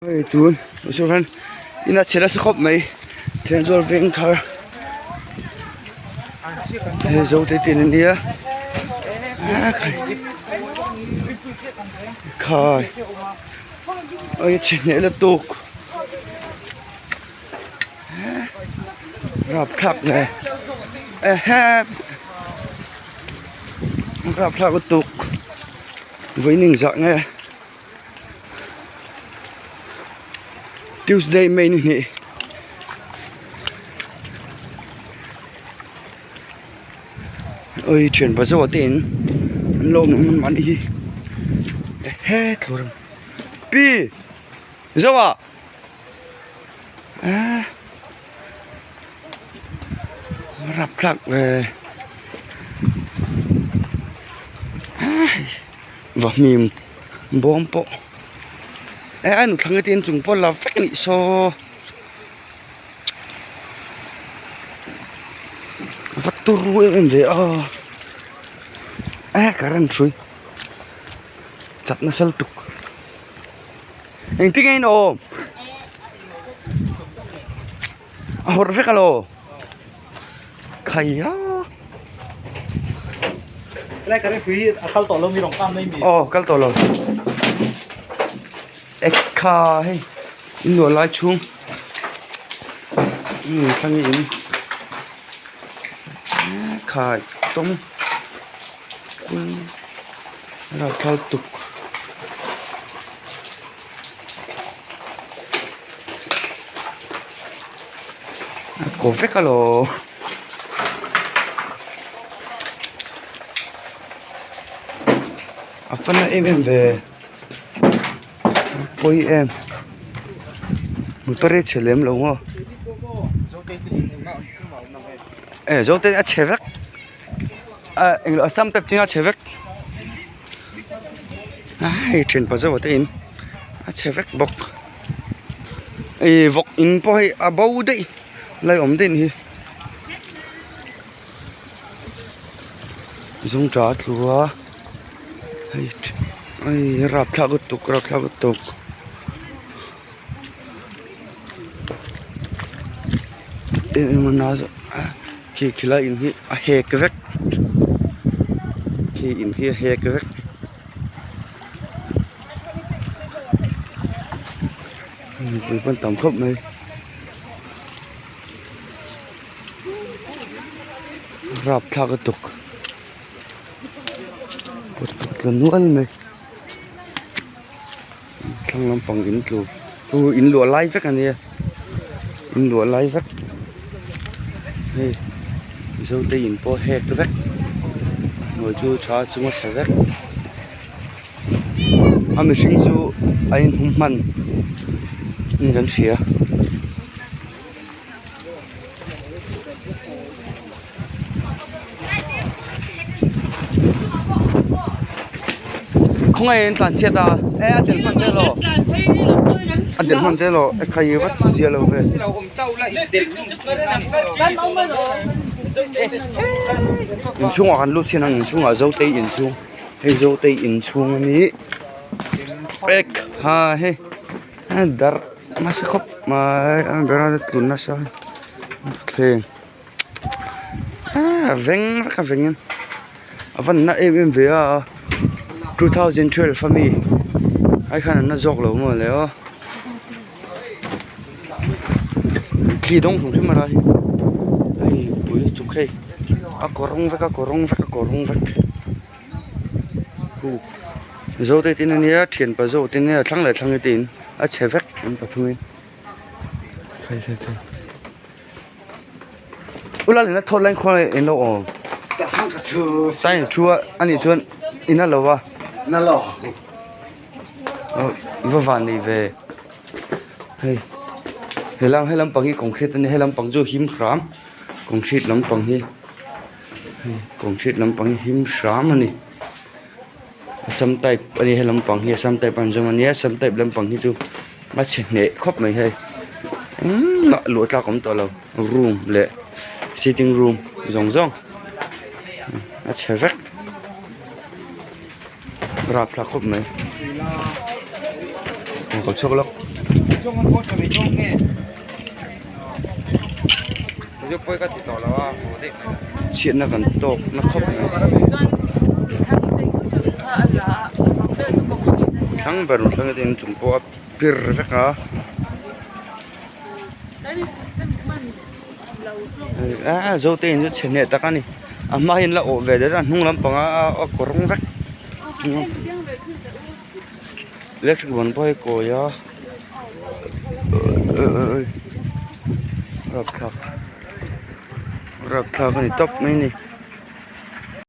Hei tun ah hian in a chhe nasa khawp mai Thenzawl veng thar hei zo te te ania khai a chhe hneh lutuk rapthlak nge ehe rapthlak lutuk vawiin engzah nge. Tuesday May ni hnih oi thian pa zawh te in an lo awm ang an hi ehe thlawr ang pi zawh ah ah rapthlak ve ah. Vahmim bawm pawh eh a nuthlang te inchung pawh la vek anih saw va turu em em ve a eh current hrui chat nasa lutuk engtin nge in awm a hawrh vek alaw. Khaia Helai ka referee a kal tawh lo mi rawn kang mai mi. Aw kal tawh lo. Ekha hei in luah lai chhung um thlang in khai tawng ralthal tuk. A ko vek alaw a fan na em em ve pawi em motor hi a chhe lem lo maw eh zo te a chhe vek ah englo assam type chinga chhe vek. Hei thian pa zauh te in a chhe vek bawk ih vawk in pawh hei a bo daih lai awm daih hi zawngṭah a tlu a hei hei rapthlak lutuk rapthlak lutuk. Khi khilai in hi a hek vek khi in hi a hek vek mipui pawh an tam khawp mai rapthlak lutuk pawt tla nual mai. Thlang lampang in tlu chu in luah lai vek a nia in luah lai vek hei mizo te in pawh hek vek hnuai chu tha chung a chhe vek a mihring chu a inhum hman in kan hria. Khawngaih in tlan chhiat a e a tel hman che law a tel hman che law e khai vat zia lo ve inchhungah kan lut chhin ang inchhungah zotei inchhung hei zotei inchhung a ni ek ha hei dar nasa khawp mai a ber a tlun nasa thleng. Ah veng vek a veng in a van na em em ve a 2012 ami ai khan an na zawk lo maw le aw thli dawng hlum hrim a lai hei pui lutuk hei a kawrawng vek a kawrawng vek a kawrawng vek khu zo te tin ania thianpa zo te nia thlang leh thlang te in a chhe vek an pathumin khai khai khai. Ula lehna thawt lai khuan in lo awm sign thu a anih chuan in a lo va va van nei ve hei helam he lampang hi concrete ania he lampang chu him hram concrete lampang hi hei concrete lampang hi him hram ani assam type ani he lampang hi assam type an zawm ania assam type lampang hi chu a chhe hneh khawp mai hei engmah luah tlak a awm tawh lo room leh sitting room zawng zawng a chhe vek rapthlak khawp mai ka chhuak lawk. Chhiatna kan tawk na khawp mai. Thlang ber thlang te inchung pawh a pir vek a. Aaa zote in chu chhe hneh tak a ni a hma hian la awh ve der a a hnung lampang a kawrawng vek electric ban pawh hi a kawi a rapthlak rapthlak a ni tawp mai a ni.